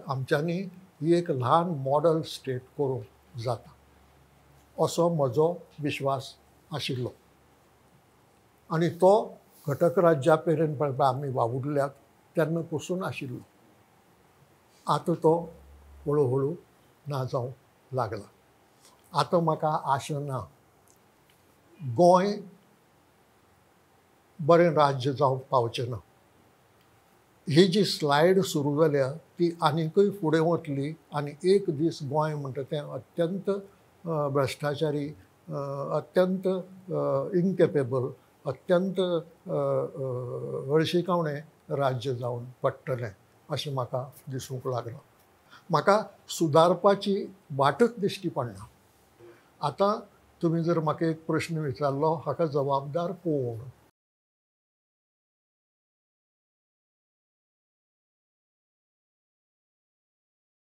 आमच्यांनी ही एक ल्हान मॉडल स्टेट करूंक जाता असो म्हजो विश्वास आशिल्लो आनी तो घटक राज्या मेरेन आमी वावुरल्यात तेन्ना पसून आशिल्लो. आतां तो हळू हळू ना जावंक लागला. आतां म्हाका आशा ना गोंय बरें राज्य जावंक पावचें ना. ही जी स्लायड सुरू जाल्या ती आनीकय फुडें वतली आनी एक दीस गोंय म्हणटा तें अत्यंत भ्रश्टाचारी, अत्यंत इनकेपेबल, अत्यंत हळशिकावणें राज्य जावन पडटलें अशें म्हाका दिसूंक लागलां. म्हाका सुदारपाची वाटच दिश्टी पडना. आतां तुमी जर म्हाका एक प्रश्न विचारलो, हाका जबाबदार कोण?